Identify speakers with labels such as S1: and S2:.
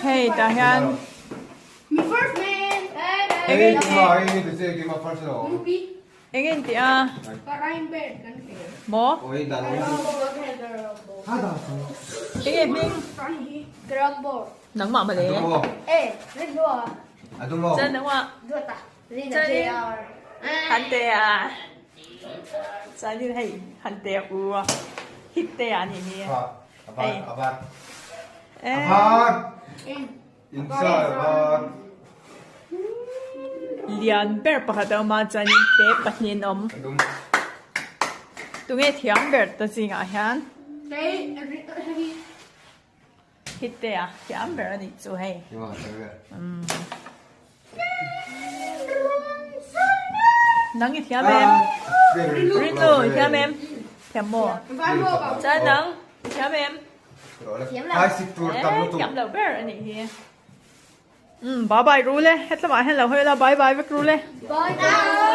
S1: Hei tah hian eng in tih a maw eng nge hming nangmah mawle chuan nangmah chuanin han te a chuanin hei han te a u a hit te a nih hi hei Lian ber pakhat a awm a chuanin te pahnih an awm tunge thiam ber ta zingah hian hite a thiam ber a nih chu hei umm nang i thiam em Rinlu i thiam em thiam maw chuan nang i thiam em. Thiam lo ber a nih hi. Umm bye bye ru le, hetlamah hian lo hawi la bye bye vek ru le.
S2: Bye bye.